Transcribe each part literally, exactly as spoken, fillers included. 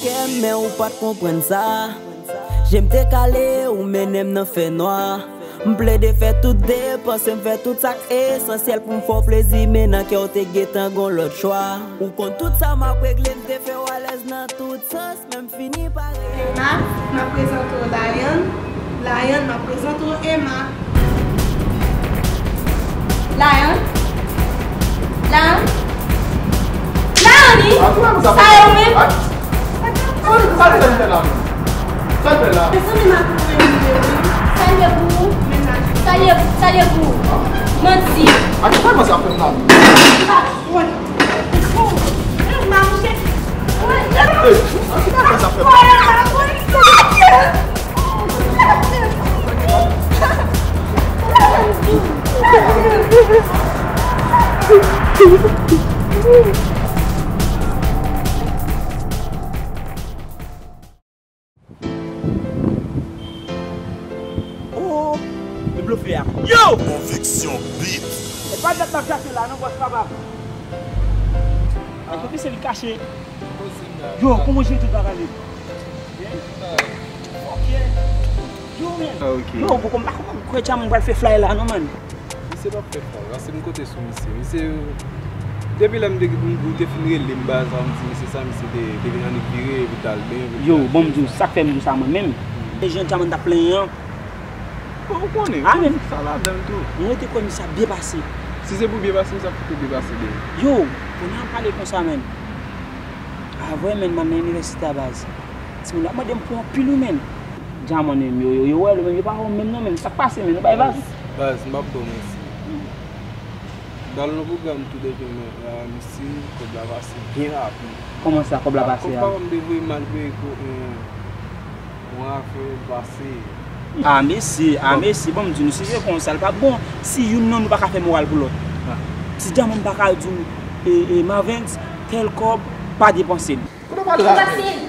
Kè m, men ou pa t konprann sa. Je m te kale, ou mennen m nan fènwa. M plede fè tout depans, m fè tout sa k esansyèl pou m fè w plezi, men nan kè w te gentan gon lòt chwa. Ou konn tout sa m ap regle, m te fè w alèz nan tout sans, men m fini pa regle. Emma, m ap prezante w Layann. Layann, m ap prezante w Emma. Layann? Layann? Layann, wi? Sa e ou menm? Sa l fè la menm? Sa l fè la? Mezanmi, m ap pran nimewo wi. Sa l ye pou ou? Sa l ye, sa l ye pou ou? Manti. Sa l fè la menm? Mwen. Mwen. Mwen. Mwen. Mwen. Oh, e blofe a. Yo! Konviksyon Beat. E pa dat m ap chache la, non, bòs papa. Ay, kote se li kache? Yo, kòman jete bagay li? Ok. Yo, men. Ah, ok. Yo, poko m pa konprann kwè Djaman pral fè fly la, non, man. Misye p ap fè fly, paske m konte sou misye. Misye, depi lè m te, m, ou te fin rele m, ba sa, m di misye sa, misye te, te vin annik vire, epi t al byen, epi yo, bon, m di w, sa k fè m di w sa, mwen menm. E jan Djaman t ap plenyen an. Bon, ou konnen, ah, men sa ladan l tou. Mwen te kwè misye ap byen pase. Si se pou byen pase, misye ap fouti byen pase, byen. Yo, kounye a pale konsa, men. A vre, men, m nan inivèsite a, baz. Timoun yo ap mande m pou anpil wi, men. Djaman menm, yo, yo, yo wè l menm, yo pa wè w menm non, men. Sa k pase, men? Nou bay vag. Baz, m p ap ba w manti. M t al nan pwogram tou depi, men, a, misye, kòb la pase byen rapid. Kòman sa, kòb la pase a? Kòb papa m te voye m al peye ko, e, yon afè pase. A, mesye, a, mesye, bon, m di nou, si se konsa, l p ap bon. Si youn nan nou pa ka fè moral pou lòt. Si Djaman pa ka di w, e, e, Marvens, tèl kòb, pa depanse l. Kote w pale la?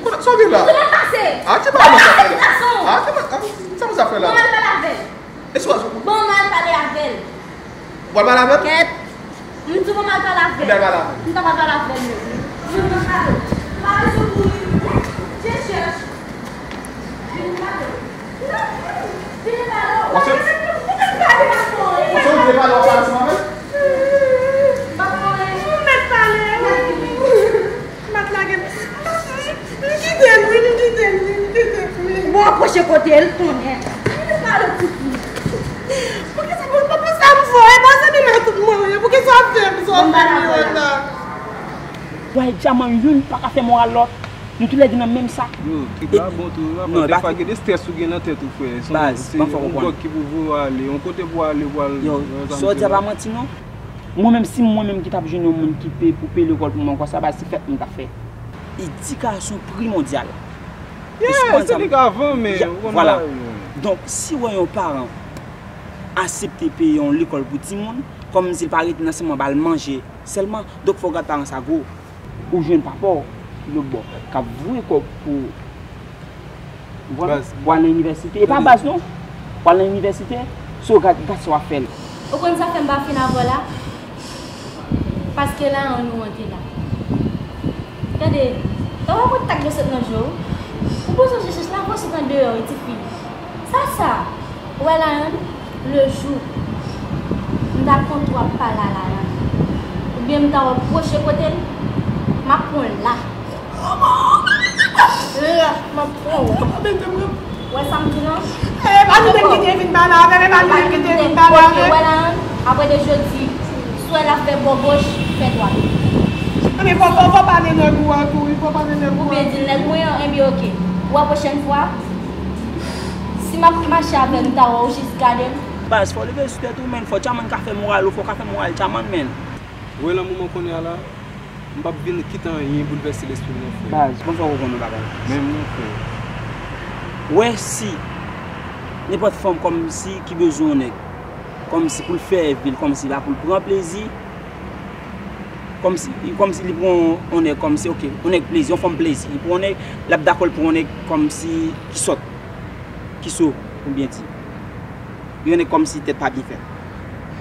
Kote sa w gen la? Kote w pase? A, ki bagay sa fè la? A, ki bagay, a, sa w fè la? Bon, m al pale avè l. E sou, bon, m al pale avè l. W al pale avè l? Kèt. M di w bon, m al pale avè l. Ebyen, al pale avè l. M t ap al pale avè l, men. Mwen, mwen pale. Pale sou kouri. Je chèch. Vin pale. Vin pale. Ou se, ou se vle pale, w ap pale ansanm avè l? M ap pale. Ou mèt pale. M ap lage l. M kite l, wi, m kite l, wi, m kite l, wi. Bon, apwoche kote l, tonnè. Li pale tout moun. Poukisa pou, pou, pou sa m fè w? E pa zanmi m ak tout mwen, wi. Poukisa w ap fè m sa w fè m yo la? Wè, Djaman youn pa ka fè moral lòt. Nou toulède nan menm sak. Yo, trip la bon tou, wi, papa. Defwa gen de strès ou gen nan tèt ou, frè. Baz, se yon gòg ki pou voye w ale, yon kote pou w ale, pou w al. Yo, sa w di a pa manti, non. Mwen menm, si mwen menm ki t ap jwenn yon moun ki peye pou peye lekòl pou mwen konsa, baz, se fèt m t ap fè. Edikasyon primondyal. Yeah, se li k avan, men ou konn bagay yo. Donk, si w wè yon paran aksepte peye yon lekòl pou timoun, kòmsi l pa rete nan sèlman ba l manje sèlman, donk fò w gad paran sa gwo. Ou jwenn papa w ki lòt bò, k ap voye kòb pou, ou konprann? Pou al nan inivèsite. E pa baz non. Pou al nan inivèsite, so gad, gad sa w ap fè l. Ou konn sa fè m pa fin avè w la? Paske la, an nou antre la. Tande, pa wè kontak yo sot nan je w? Ou bezwen chèche la fò sot andeyò, wi, tifi. Sa, sa. Ou wè Layann, le jou m ta konn tou ap pale a Layann, oubyen m ta wè w pwoche kote l, m ap pran w la. La, m ap pran w. Wè sa m di lan? E pa nou menm ki te vin pale avè m, e pa nou menm ki te vin pale avè m. Wè Layann, apre de jodi, si w wè l ap fè bòbòch, fè dwat. Ebyen, fò, fò, fò pale nèg ou a tou, wi, fò pale nèg ou a. Oubyen di l nèg mwen an, ebyen, oke. Ou wè pwochèn fwa, si m ap mache avè l, m ta wè w jis gade m. Baz, fò w leve sou tèt ou, menn. Fò Djaman ka fè moral ou, fò w ka fè moral Djaman, menn. Wè, nan moman kounye a la, m p ap vin kite anyen boulvèse lespri m non, frè. Baz, bon, fò w konprann yon bagay. Menm non, frè. Wè, si nenpòt fanm kòmsi ki bezwen yon nèg, kòmsi pou l fè vi l, kòmsi la pou l pran plezi, kòmsi, kòmsi li pran yon nèg kòmsi, oke, yon nèg plezi, yon fanm plezi. Li pran yon nèg, l ap dakò l pran yon nèg kòmsi ki sòt, ki so, pou m byen di. Yon nèg kòmsi tèt pa byen fèt.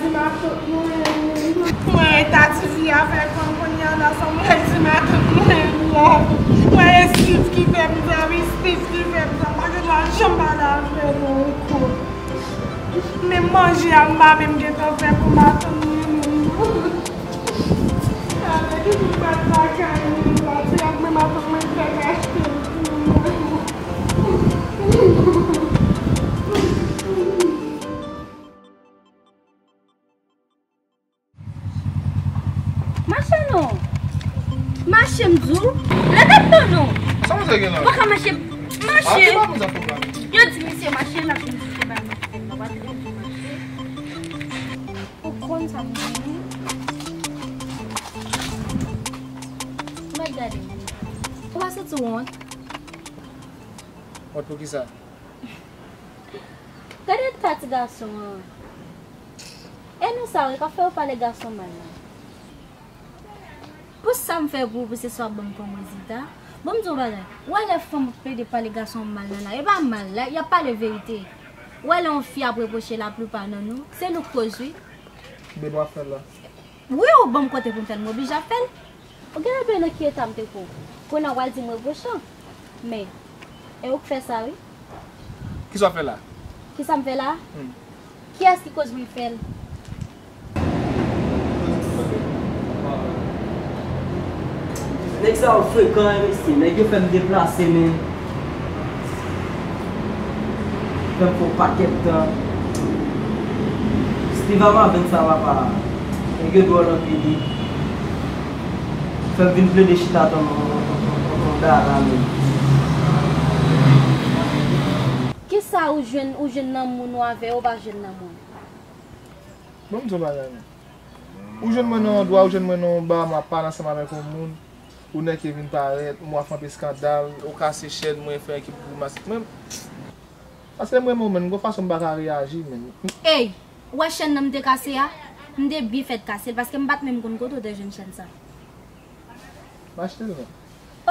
di matant mwen. Mwen ta ti fi a fè kòm kounye a la sa mwen di matant mwen la. Mwen e Steve ki fè m sa, wi, Steve ki fè m sa. Mwen gen dwa janm pale avè l ankò. Menm manje a m pa menm gentan fè pou matant mwen menm. Alè ki pou m bat lakay mwen la, se ak men matant mwen fè m achte l pou mwen. Mache non. Mache m di w. Lè tèt tan non. Sa w gen la? Ou pa ka mache. Mache. Ate pa moun sa fè w la. Yo di misye mache, l ap vin touche bay mwen. Ou konn sa m di. Mèt gade. Ou pa santi w wont? Wont pou kisa? Gade eta ti gason an. E nou sa w ka fè yo pale gason mal la. Pou sa m fè pou ou, pou se sa w ap ban m kòm rezilta. Bon, m di w bagay. Ou wè lè fanm ap plede pale gason mal nan la, e pa mal la, y ap pale verite. Ou wè lè yon fi ap repwoche laplipa nan nou, se nou k koz wi. Bebe w ap fè l la. Wi, ou ban m kote pou m fè l, m oblije ap fè l. Ou genlè bliye nan ki eta m te pran w. Kounye a w al di m repwochan. Men, e ou k fè sa wi. Kisa w ap fè la? Kisa m fè la? Hmm. Kiyès ki koz mwen fè l? Nèg sa yo frekan wi mesye, nèg yo fè m deplase men. Fè m fè yon pakèt tan. Steve a maven sa papa. Nèg yo dwòl anpil wi. Fè m vin plede chita tann yon, yon, yon, yon, yon dara menm. Kisa ou jwenn, ou jwenn nan moun ou avè yo, ou pa jwenn nan moun? Bon, m di w bagay non. Ou jwenn mwen nan yon andwa, ou jwenn mwen nan yon ba, m ap pale ansanm avèk yon moun, ou nèke vin parèt, m wè w ap fè anpil eskandal, ou kase chèn mwen, fè ekip grimas. Mwen, paske m renmen w, men m gon fason m pa ka reyaji, men. Ey, ou wè chèn nan m te kase a? M te byen fèt kase l, paske m pa t menm konn kote w te jwenn chèn sa. M achte l, men.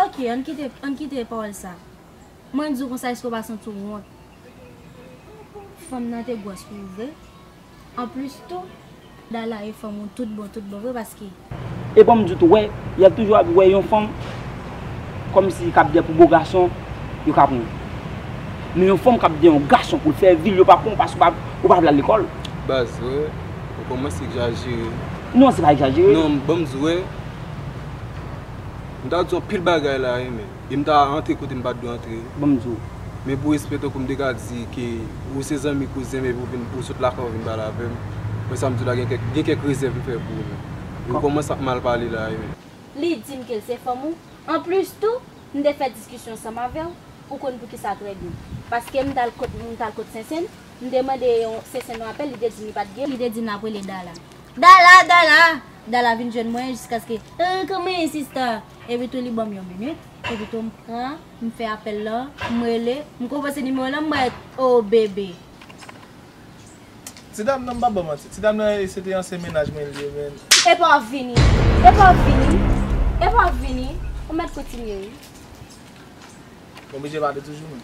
Ok, ann kite, ann kite pawòl sa. Mwen di w konsa, èske w pa santi w wont? Fanm nan te gwòs pou ou vre. Anplis tou, Dala e fanm ou tout bon, tout bon vre, paske. E bon, m di w tou, wè, y ap toujou ap wè yon fanm kòmsi k ap dèyè pou bo gason, yo ka pran. Men yon fanm k ap dèyè yon gason pou l fè vi l, yo pa pran w paske w pa, ou pa vle al lekòl. Baz, wè, ou kòmanse egzajere. Non, se pa egzajere. Non, bon, m di w, wè, m ta di w anpil bagay la, wi, men. E m ta antre kote m pa t dwe antre. Bon, m di w. Men pou respè tankou m te ka di ke ou se zanmi kouzen m epi ou vin, ou sot lakay ou vin pale avè m. Mwen sa m di w la gen kèk, gen kèk rezèv m fè pou ou menm. Ou kòmanse ap mal pale la wi menm. Li di m ke l se fanm ou. Anplis tou, m te fè diskisyon ansanm avè w, ou konn poukisa trè byen. Paske m t al kot, m t al kot Sensen, m te mande yon Sensen yon apèl, li te di m li pa t gen, li te di m l ap rele Dala. Dala, Dala! Dala vin jwenn mwen jiskaske, ah, kòman ye sista? Epi tou li ban m yon minit, epi tou m pran, m fè apèl lan, m rele, m konpòze nimewo lan, m wè, oh bebe. Ti dam nan, m pa ba w manti, ti dam nan, se te ansyen mennaj mwen li ye, men. Epa w ap vini, epa w ap vini, epa w ap vini, ou mèt kontinye wi. Mwen oblije pale toujou, men.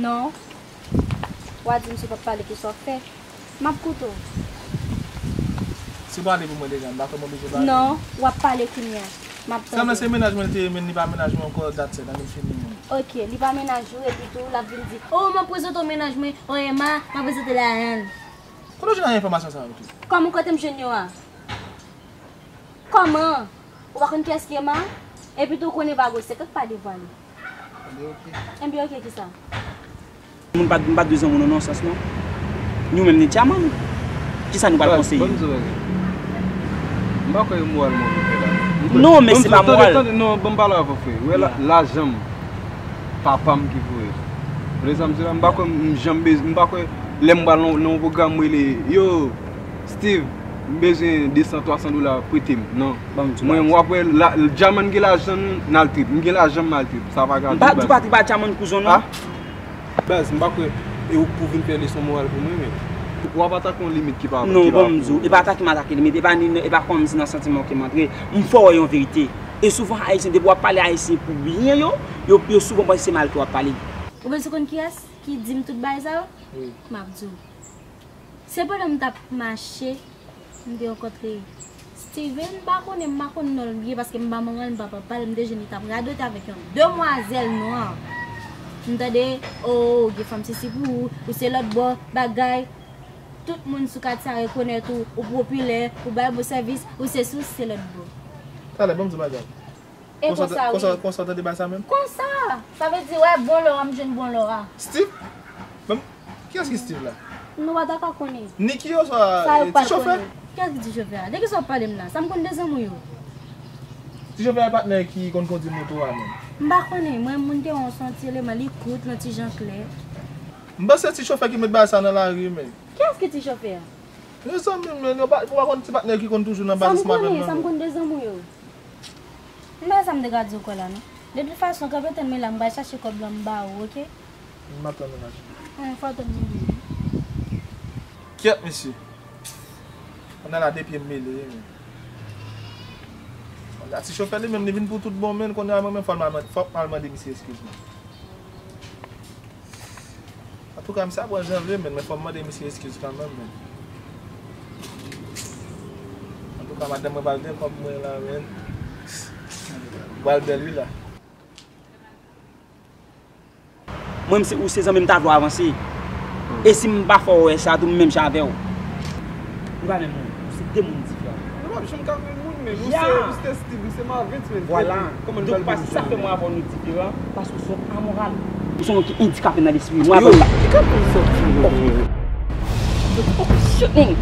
Non. W a di m si w p ap pale kisa w ap fè. M ap koute w. Si w pale pou mwen deja, m pa kwè m oblije pale. Non, w ap pale kounye a. M ap tande. Sa vle se mennaj mwen li te ye, men li pa mennaj mwen ankò, dat sèt, ann fini, men. Ok, li pa mennaj ou, epi tou, l ap vin di, "Oh, m ap prezante w mennaj mwen, oh, Emma, m ap prezante Layann." Kote w jwenn enfòmasyon sa yo tou? Kòman kote m jwenn yo a? Kòman? Ou pa konn kiyès ki Emma? Epi tou, ou konnen pa gwo sekrè k pa devwale. Ebyen, ok. Ebyen, ok, kisa? Moun pa, m pa dwe zanmi w nan sans, non. Nou menm ni dyaman. Kisa nou pral konseye? Ban m di w bagay. M pa kwè e moral mwen nou fè la. Non, men se pa moral. Tande, tande, non, ban m pale avè w, frè. Wè la, lajan m, papa m ki voye. Ou konn sa m di la? M pa kwè m janm bezwen, m pa kwè lè m pral nan, nan yon pwogram, m rele, yo, Steve, m bezwen de san, twa san dola, prete m. Non. Ban m di w bagay. Mwen, w ap wè, la, dyaman gen lajan, n al trip. M gen lajan, m al trip. Sa pa ka. M pa di w pa trip ak dyaman kouzon, non. Ah? Baz, m pa kwè e ou k pou vin fè leson moral pou mwen, men. W ap atake yon limit ki pa, non, ki pa bon, pou ban m di w, e pa atake m atake limit, e pa ni, e pa kòmsi nan santiman ke m antre. M fè w wè yon verite. E souvan, Ayisyen, depi w ap pale Ayisyen pou byen yo, yo, yo souvan panse se mal ke w ap pale. Ou bezwen konn kiyès ki di m tout bagay sa yo? Wi. M ap di w. Se pandan m t ap mache, m te rankontre Steven, m pa konnen, m pa konn non l byen paske m pa manman l, m pa papa l, m te jwenn li t ap radote avèk yon demwazèl nwa. M tande, "Oh, gen fanm sesi pou ou, ou se lòt bò, bagay." Tout moun sou katye a rekonèt ou, ou popilè, ou bay bon sèvis, ou sesi, ou se lòt bò. Talè, ban m di w bagay. E konsa, konsa, wi. Konsa w tande bagay sa menm? Konsa! Sa vle di, wè, bon lò a, m jwenn bon lò a. Steve? Menm, kiyès ki Steve la? Nou pa ta ka konnen. Niki oswa, eh, ti chofè? Kiyès ki ti chofè a? De kisa w ap pale m la? Sa m konn de zanmi w yo? Ti chofè a e patnè ki konn kondui moto a menm? M pa konnen. Mwen, moun te wè w se yon ti eleman, li kout, yon ti jan klè. M panse ti chofè ki met bagay sa nan lari, men. Kiyès ki ti chofè a? Yon zanmi m, men, yon pa, ou pa konn ti patnè ki konn toujou nan bazisman avè m nan, men. Sa m konnen, sa m konn de zanmi w yo. M pa sa m te ka di w ankò la, non. De tout fason, kanpe tann mwen la, m pral chache kòb la, m ba ou, oke? M ap tann ou la, cheri. An, fò w tann mwen. Kyèt, mesye. Kounye a la, de pye m mele, wi, men. Kounye a, ti chofè li menm, li vin pou tout bon, men kounye a, mwen menm, fò m al mande, fò m al mande misye eskiz, men. Antouka, misye ap pran jan l vle, men, men fò m mande misye eskiz kanmenm, men. Antouka, madanm mwen pral gen kòb mwen la, men. Pral bèl, wi, la. Mwen, m se, ou se zanmi m, m ta vle w avanse. E si m pa fè w wè sa tou, m menm jan avè w. Nou pa menm moun. Nou se de moun diferan. Nou p ap janm ka menm moun, men. Ou se, ou se Steve, ou se Marvens, men. Vwala. Donk, sa fè mwen avè w nou diferan, paske w se yon amoral. Ou se yon moun ki andikape nan lespri. Mwen avè w. Yo, andikape nan lespri. Oh, shit, man.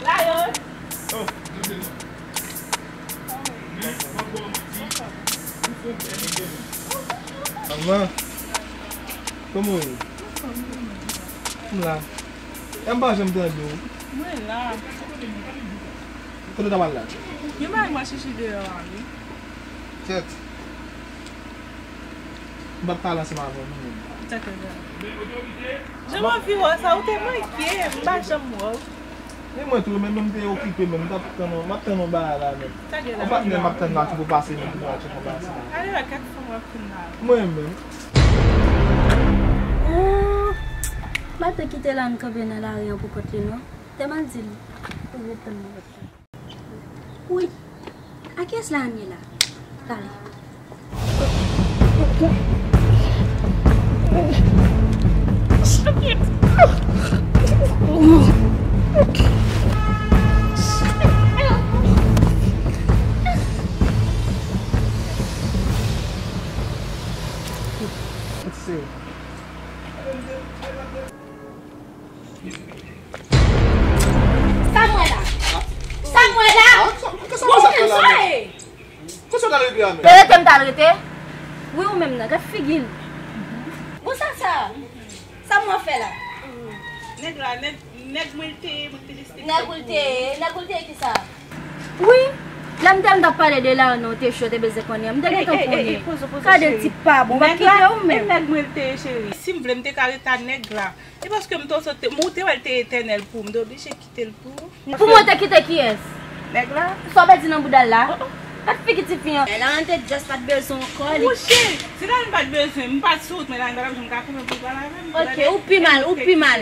Layon! Manman, kòman w ye? M la. E m pa janm tande w. Mwen la. Kote w t ap al la? Gen bagay m al chèche deyò a, wi. Kèt. M p ap pale ansanm avè w, non, menm. Sa k fè sa? Jan m anvi wè w sa, ou te manke, m pa janm wè w. Men mwen tou, men, men m te okipe, men m t ap tann yon, m ap tann yon bagay la, men. Yon patnè m ap tann la tou pou pase, men pou pral tcheke yon bagay sa. Ale wè kèk fanm w ap tann la. Mwen menm. Ah, m pa t kite l al kanpe nan lari an pou kont li, non. Te m al di l pou l ret tann mwen. Wi. A kiyès Layann ye la? Pale. Sa m wè la? Sa m wè la? Ou menm sa e? Kòman w t al rete a, men? E rete m t al rete? Wi, ou menm nan, gad figi l. Bon, sa, sa? Sa m wè w fè la? Nèg la, nèg, nèg mwen l te ye, mwen te deside. Nèg ou l te ye, nèg ou l te ye kisa? Wi, lè m te, m t ap pale de la, non, te cho, te bezwen konnen. M te gentan konnen. Gade tip pa bon, pa kite ou menm. Nèg mwen l te ye, cheri. Si m vle, m te ka rete a nèg la. E paske m te, m te wè l te etènèl pou ou, m te oblije kite l pou ou. Pou mwen te kite kiyès? Nèg la. Sa w pèdi nan bouda l la? Oh, oh. Gad figi ti fi an. Layann te just pa t bezwen w ankò, li. Monchè, si Layann pa t bezwen, m pa t sou wout, men Layann pa t ap janm ka konnen pou l pale avè m. Ok, ou pi mal, ou pi mal.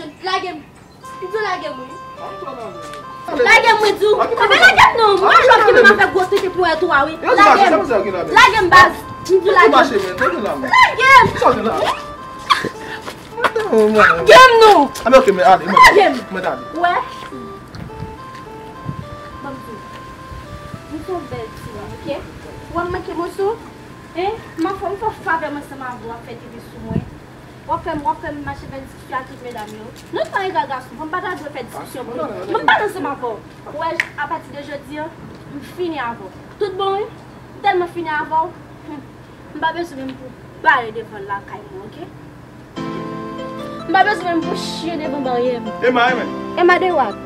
jwenn, lage m. M di w lage m, wi. Lage m, mwen di w. Anben, lage m non. Mwen jwenn ki m ap fè gwo tete pou wè tou a, wi. Lage m. Lage m, baz. M di w lage m. Lage m. Lage m non. Lage m. Wè. Ban m di w. M se yon bèl timoun, oke? Ou wè m manke moso? Hein? M ap fè, m fè favè m ansanm avè w, w ap fè tete sou mwen. W ap fè m, w ap fè m mache fè diskisyon ak tout medam yo. Nou pa egal gason, m pa ta dwe fè diskisyon pou nou. Mwen m pale ansanm avè w. Ou wè, apati de jodi a, m fini avè w. Tout bon, wi? M tèlman fini avè w. Hmm. M pa bezwen menm pou w bare devan lakay mwen, oke? M pa bezwen menm pou w chire devan baryè m. Ema, Ema. Ema de wak.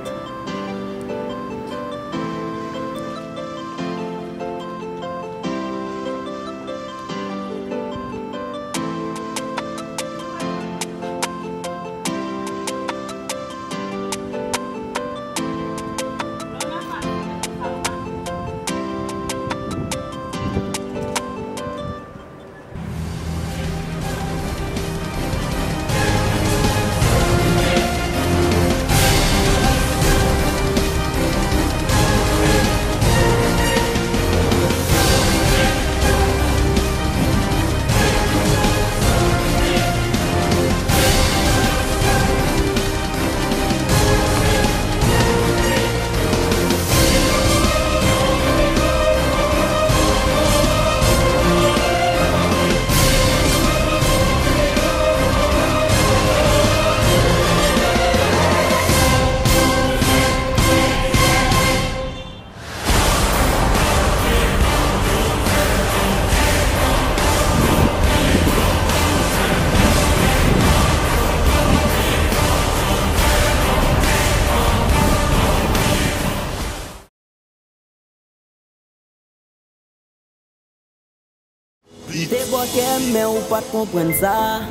M te bò kè m, men ou pa t konprann sa.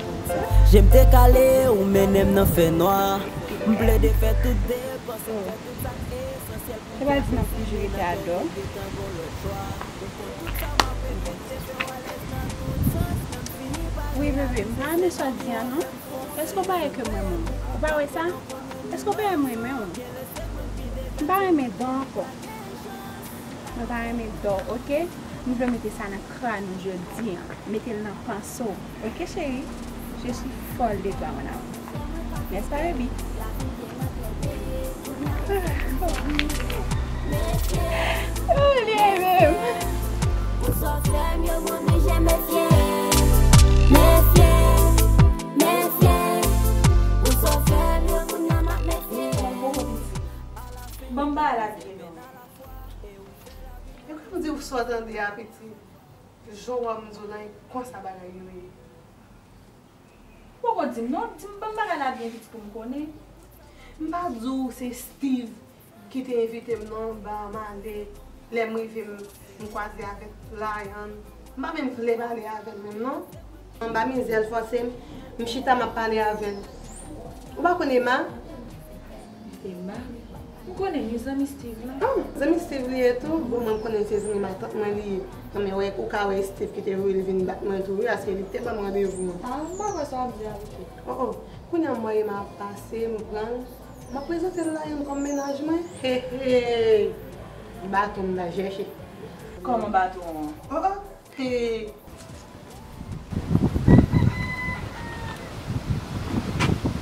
Je m te kale, ou mennen m nan fènwa. M plede fè tout depans, fè tout sa k esansyèl pou m. Se pa di n ap toujou rete adò. Wi, bebe, m pa renmen sa w di a, non. Èske w pa wè ke m renmen w? Ou pa wè sa? Èske w pa wè m renmen w? M pa renmen dò ankò. Mwen pa renmen dò, oke? M vle w mete sa nan kràn ou jodi a. Mete l nan panse w. Oke, cheri? Je suis folle de toi, mon amour. N'est-ce pas, baby? Oh, li renmen m. Pou sa w fè m yo, mwen oblije mefye. Mefye, mefye. Pou sa w fè m yo, kounye a m ap mefye. Ban m pale ak li menm. Epi m di w sa w tande a, pitit. Jan w wè m di w lan, e konsa bagay yo ye. Poko di m non, di m ban m bagay la byen pitit pou m konnen. M pa di w se Steve ki te envite m non, ba m ale. Lè m rive, m, m kwaze avèk Layan. M pa menm vle pale avè l menm non. Anba mizè l fòse m, m chita m ap pale avè l. Ou pa konn Emma? Emma? M konnen li, zanmi Steve lan. Oh, zanmi Steve li ye tou? Bon, mwen m konnen se zanmi matant mwen li ye. Non, men wè, ou ka wè Steve ki te voye l vin bat mwen tou, wi, paske li te ban m randevou an. Ah, m pa kwè sa w ap di a, pitit. Oh, oh. Kounye a m wè Emma ap pase, m pran l. M ap prezante l Layan kòm mennaj mwen. He, he. Baton m t al chèche. Kòman baton an? Oh, oh. He.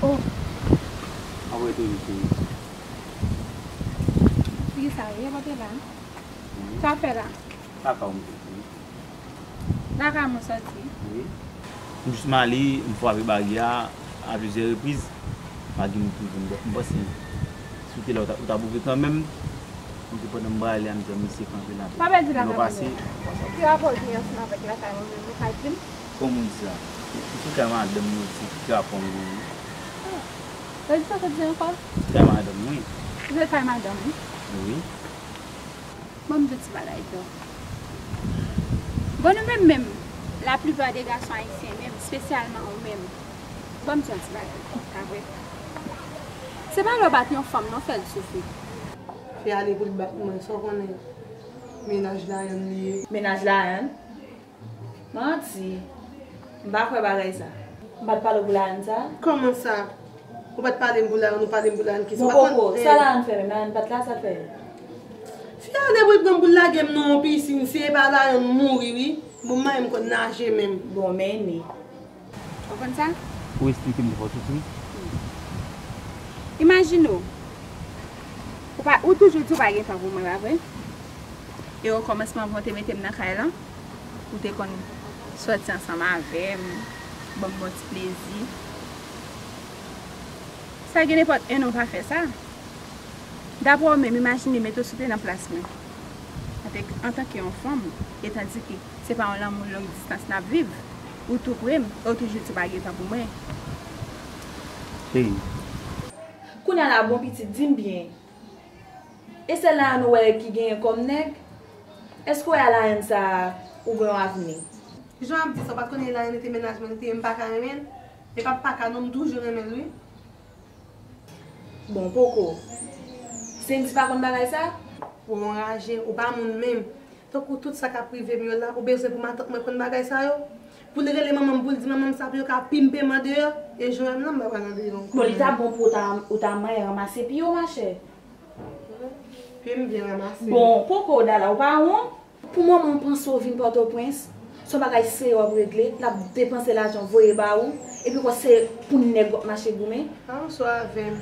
Oh. Apre tou, li fini. Figi sa ye, pote la. Mhm. Sa fè la? Sa fè w, m te fini. Lakay mwen sòti. Wi. M jis m ale, m frape baryè a a plizyè repriz. Pa gen moun ki reponn. M panse si w te la, ou ta, ou t ap ouvri kanmenm. M te pandan m prale a, m di misye kanpe la. Pa pèdi lakay mwen. Ki rapò w gen ansanm avèk lakay mwen menm, ou ka di m? Kòman w di sa? Se kay madanm mwen, se ki rapò m genyen? Ah. Redi sa w t ap di ankò? Se kay madanm mwen. Se kay madanm ou? Wi. Ban m di w ti bagay tou. Bon, nou menm menm, Laplipa de gason ayisyen menm, espesyalman ou menm, ban m di yon ti bagay, pa vre? Se pa lè w bat yon fanm non fè l soufri. Fi a li pou l bat mwen, sa w konnen. Mennaj Layann li ye. Mennaj Layann? Manti. M pa kwè bagay sa. M pa t pale w pou Layann sa. Kòman sa? Ou pa t pale m pou Layann, ou pale m pou Layann, kisa? Bon, Koko, sa Layann fè menm? Layann pa t la, sa l fè? Fi a depi l pran m pou l lage m nan yon pisin, si e pa Layann m mouri wi. Bon, m mayen m konn naje menm. Bon, men ni. Ou konn sa? Ou esplike m de fwa soti. Imajine w. Ou pa, ou toujou di w pa gen tan pou mwen, pa vre? E okòmansman, avan w te mete m nan kay lan, ou te konn sòti ansanm avè m, ban m bon ti plezi. Sa gen nenpòt en an w pa fè sa. Dapre w menm, imajine mete w si w te nan plas mwen. Antanke, antanke yon fanm, etandike se pa yon lanmou long distans n ap viv, ou tou pre m, e w toujou di w pa gen tan pou mwen. Cheri. Kounye a la, bon pitit, di m byen. E sèl Layann ou wè ki genyen kòm nèg? Èske w wè a Layann sa a, ou gen yon avni? Jan w ap di sa, w pa t konnen Layann te mennaj mwen, li te, m pa ka renmen l? E pa, pa ka non, m toujou renmen l, wi. Bon, poko. Sendy pa konn bagay sa? Ou anraje, ou pa moun menm. Tankou tout sa k ap rive m yo la, ou bezwen pou matant mwen konn bagay sa yo? Pou l rele manman m, pou l di manman m sa, pou yo ka pimpe m andeyò? E jan w wè m nan, m pa pral andeyò ankò. Bon, li ta bon pou w ta, ou ta manyen ranmase pi yo, machè. Pi m byen ranmase. Bon, poko, Dala, ou pa wont? Pou moman w panse w vin Pòtoprens, se yon bagay serye w ap regle, l ap depanse lajan w voye ba ou, epi w kwè se pou nèg w ap mache goumen? Pa anso avè m.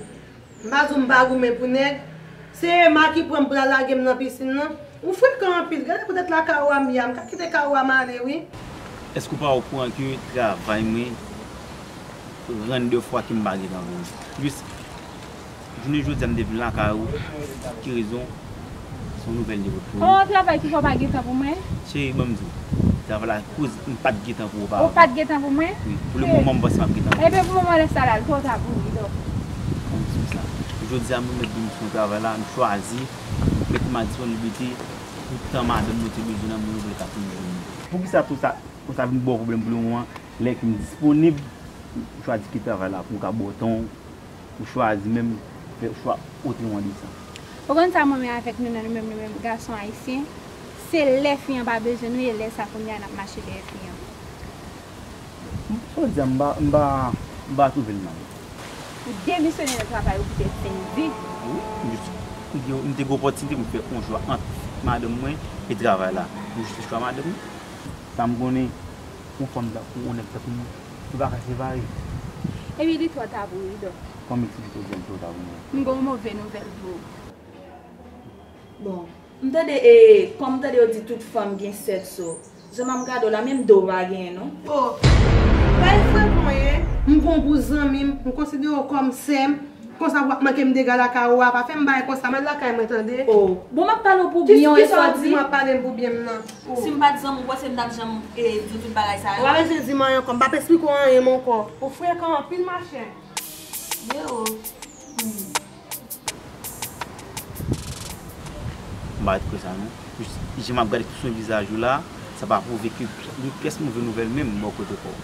M pa di w m pa goumen pou nèg. Se Emma ki pran m pou l al lage m nan pisin nan. Ou frekan anpil. Gade poutèt lakay ou a m ye a, m ka kite kay ou a m ale wi. Èske w pa okouran ke travay mwen rann de fwa ke m pa gentan vini? Jis jounen jodi a m te vin lakay ou. Ki rezon? Se yon nouvèl de wòt pou ou. Oh, travay ki fè w pa gen tan pou mwen? Cheri, ban m di w. Travay la, koz m pa t gen tan pou ou pa avan. Ou pa t gen tan pou mwen? Wi, pou le moman m panse m ap gen tan pou ou. Ebyen, pou moman lè sa la, l twò ta pou ou, Lidò. Ban m di w sa. Jodi a, mwen mèt vin sou travay la, m chwazi met m a disponiblite pou tan madanm mwen te bezwen nan moun yo pou l ka tounen jwenn mwen. Poukisa tou sa, pou sa vin ba w pwoblèm pou le moman, lè ke m disponib, m chwazi kite travay la pou m ka ba w tan w, ou chwazi menm fè chwa otreman de sa. Ou konn sa mwen menm avèk nou nan nou menm, nou menm gason ayisyen, se lè fi an pa bezwen nou, e lè sa kounye a n ap mache dèyè fi an. Sa w di a, m pa, m pa, m pa twouve l mal. Ou demisyone nan travay ou pou te Sendy? Wi, m jis, m te, m te gen opòtinite pou m fè yon chwa ant madanm mwen e travay la. M jis fè chwa madanm mwen. Sa m konnen, yon fanm tankou, yon nèg tankou mwen, nou pa ka separe. Epi li twò ta pou ou, Lidò. Kòm eksplike w di m twò ta pou mwen? M gen yon move nouvèl pou ou. Bon, m tande, e, kòm m tande yo di tout fanm gen sèt so. Jan m ap gade w la, menm do w pa genyen, non. Oh, pa e frekan w ye? M pran w pou zanmi m, m konsidere w kòm sè m. Konsa w ap manke m dega lakay ou a, pa fè m bagay konsa, m al lakay mwen, tande? Oh, bon, m ap pale w pou byen w, e sa w di? Kisa w di m ap pale m pou byen m nan? Oh. Si m pa t zanmi w, w panse m t ap janm, e, di w tout bagay sa yo? Ou pa bezwen di m anyen ankò, m p ap esplike w anyen m ankò. Ou frekan anpil, machè. Ye o. Hmm. M pa t kwè sa non. Jis jan m ap gade ekspresyon vizaj ou la, sa pa pwouve ke gen pyès move nouvèl menm bò kote kò w.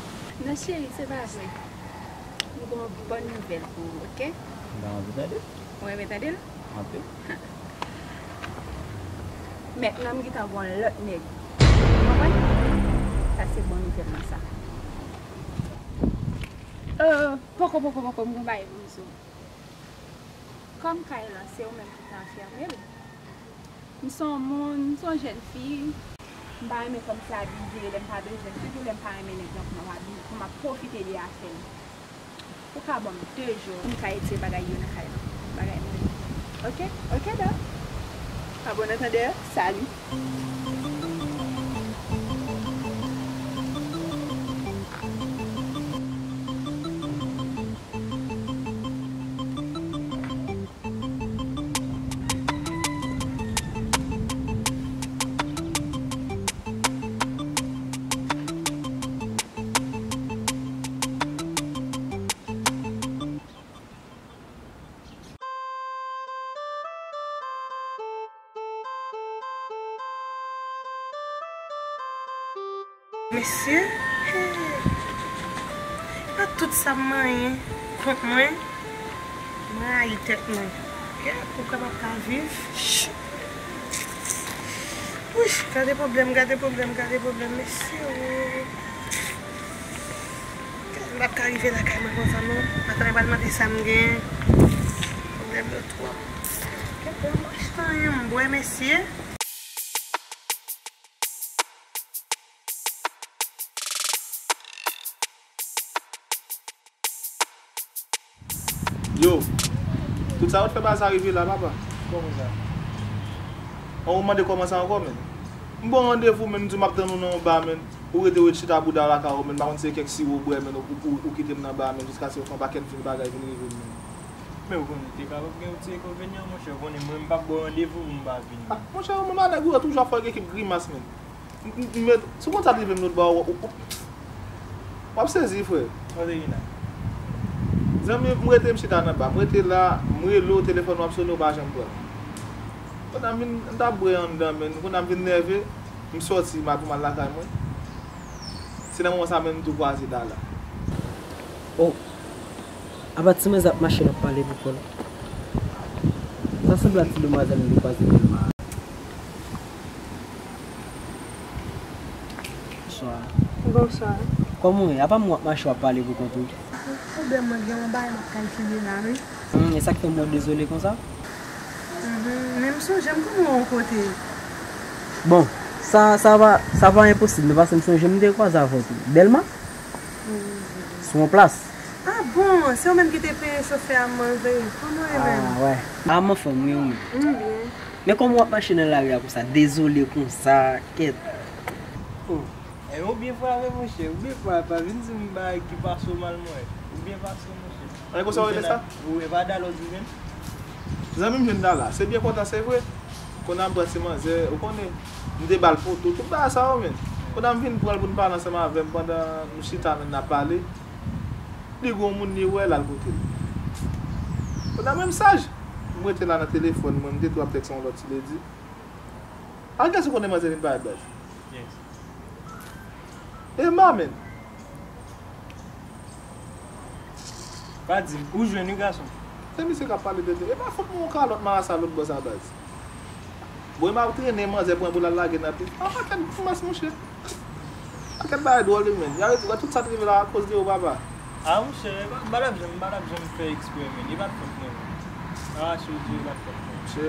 Non cheri, se pa vre. M gen yon bòn nouvèl pou ou, oke? M ta anvi tande. Ou renmen tande l? Anpil. Mentnan m gentan gen yon lòt nèg. Ou konprann? Sa se bòn nouvèl lan sa. Euh, poko, poko, poko, m gen yon bagay pou m di w. Kòm kay lan se ou menm ki te anfèmen l, m se yon moun, m se yon jèn fi, m pa renmen kòm se abize, lè m pa bezwen, toujou lè m pa renmen nèg lan pou m ap abi-, pou m ap pwofite de afè l. Ou ka ban m de jou pou m ka etire bagay yo nan kay lan. Bagay mwen. Oke? Oke, dò. Abone tande, salut. Mesye, hey, pa tout sa m manyen kont mwen. Mwen rayi tèt mwen. Kè pou kapab ka viv. Ch- Wouch, gade pwoblèm, gade pwoblèm, gade pwoblèm, mesye, oh. M p ap ka rive lakay mwen konsa non. Maten, mwen pral mande sa m gen. Pwoblèm yo twòp. Kè pou m achte anyen m bwè, mesye. Yo, tout sa yo t fè bagay sa rive la, papa. Kòman sa? An, ou mande kòman sa ankò, menn? M ba w randevou, menn, m di w m ap tann ou nan yon ba, menn. Ou rete, ou ret chita bouda w lakay ou, menn. M pa konn si se kèk siwo w bwè, menn, ou, ou, ou kite m nan ba, menn, jiskaske w fè yon pakèt vye bagay vin rive m, menn. Men ou konnen, te kapab gen yon ti enkonvenyan, monchè. Ou konnen, mwen, m p ap ba w randevou pou m pa vini. Ah, monchè, ou menm a nèg ou yo toujou ap fè yon ekip grimas, menn. M, m, m met, si w konn sa t rive m lòt bò, w, w, w, w ap sezi, frè. Kote vin la? Zanmi, m rete, m chita nan ba. M rete la, m rele w, telefòn w ap sone, w pa janm pran. Kounye a m vin, m t ap bwè anndan, menn. Kounye a m vin nève, m sòti, m al pou m al lakay mwen. Se nan moman sa menm m tou kwaze Dala. Oh, apa ti manzè ap mache, l ap pale pou kò l. Sa sanble a ti demwazèl m te kwaze Dèlma. Bonswa. Bonswa. Kòman w ye? Apa m w ap mache w ap pale pou kont ou? Pwoblèm mwen gen yon bagay m ap kalkile la, wi. Hmm, e sa k fè m wè w dezole konsa? Mhm. Men m sonje m konn wè w yon kote. Bon, sa, sa va, sa va enposib, men paske m sonje m te kwaze avè w tou. Dèlma? Mhm. Sou yon plas. Ah bon, se ou menm ki te peye chofè a m manje. Kòman w ye menm? Ah, wè. Ah, m anfòm, wi, ou menm? M byen. Men kòman w ap mache nan lari a konsa, dezole konsa, kèt? Oh. Eh, ou byen frape, monchè, ou byen frape. Pa vin di m bagay ki pase w mal, mwen. Ou byen pase, monchè. An, e konsa w rele sa? Ou e pa Dala w di w jwenn? Zanmi m jwenn Dala. Se byen kontan, se vre. Kounye a m pran ti manzè, ou konnen, m te ba l foto, tout bagay sa yo, menn. Kounye a m vin pran l pou n pale ansanm avè m pandan nou chita, menn, n ap pale. Li gen yon moun li wè, l al kote l. Kounye a mwen m saj. M rete la nan telefòn mwen, m te tou ap tèks yon lòt ti ledi. Al gade si w konnen manzè vin parèt, baz. Yes. Emma, menn. Pa di m, ou jwenn wi, gason. Se misye k ap pale de te. E pa fòt mwen yon kalòt marasa lòt bò sa, baz. Bon, Emma ap trennen manzè pran pou l al lage nan pye. Ah, pakèt grimas, monchè. Pakèt bagay dwòl, wi, menn. Y a, tout sa t rive la akoz de ou, papa. Ah, monchè, m pa t ap janm, m pa t ap janm fè eksprè, menn. E pa t fòt mwen, menn. Arache w di e pa t fòt mwen. Monchè,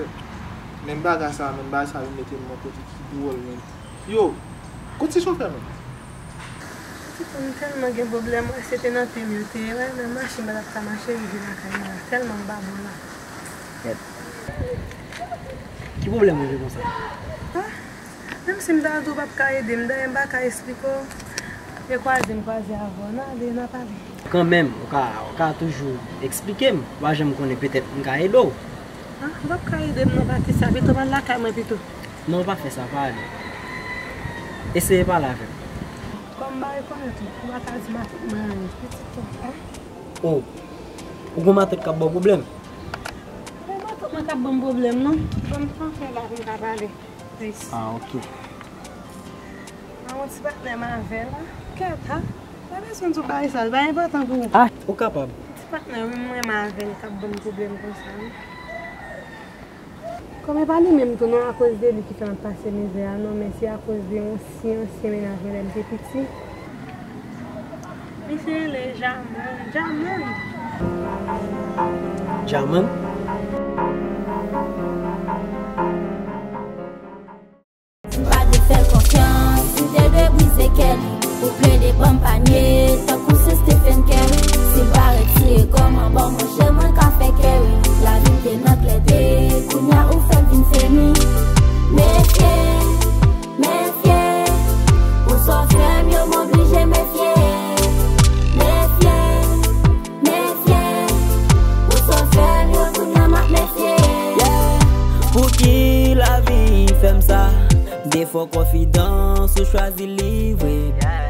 menm bagay sa, menm bagay sa vin mete m yon kote ki dwòl, menn. Yo, kot ti chofè, menn? Ti frè m tèlman gen pwoblèm, wè, se te nan te m yo te ye, wè, nan machin m pa t ap ka mache rive lakay mwen la, tèlman m pa bon la. Kèt. Ki pwoblèm ou gen konsa? Ah, menm si m ta di w p ap ka ede m, dayè m pa ka esplike w. E kwaze m kwaze avè w, n ale, n a pale. Kanmenm, ou ka, ou ka toujou eksplike m, ou pa janm konnen, petèt m ka ede w. Ah, ou p ap ka ede m non, Patricia, pito m al lakay mwen pito. Non, pa fè sa, pa ale. Eseye pale avè m. Kòm m pa rekonèt ou, ou pa ka di matant mwen anyen, pitit ou, eh? Oh, ou gon matant k ap ba w pwoblèm? Gon matant mwen k ap ban m pwoblèm, non. Ban m tan fè la pou m ka pale plis. Ah, ok. Mwen gon ti patnè m avè la. Kèt, ha? Pa bezwen di w bagay sa, li pa enpòtan pou ou. Ah, ou kapab. Ti patnè, wi, m renmen avè l, k ap ban m pwoblèm konsa, wi. Kòm e pa li menm tou non, akoz de li ki fè m ap pase mizè a non, men se akoz de yon si ansyen mennaj mwen lè m te piti. Misye rele Jaman. Jaman? Jaman? M pa dwe fè l konfyans, m te dwe brize kè li. Ou plede ban m panye, tankou se Stephen Curry. Si m pa retire kò m anba w, monchè, mwen ka fè kè wi. Lavi m te nan klète, kounye a ou fè l vin feni. Mefye, mefye, pou sa w fè m yo, m oblije mefye. Mefye, mefye, pou sa w fè m yo, kounye a m ap mefye. Yeah. Pouki lavi fè m sa? Defo konfidans ou chwazi livre.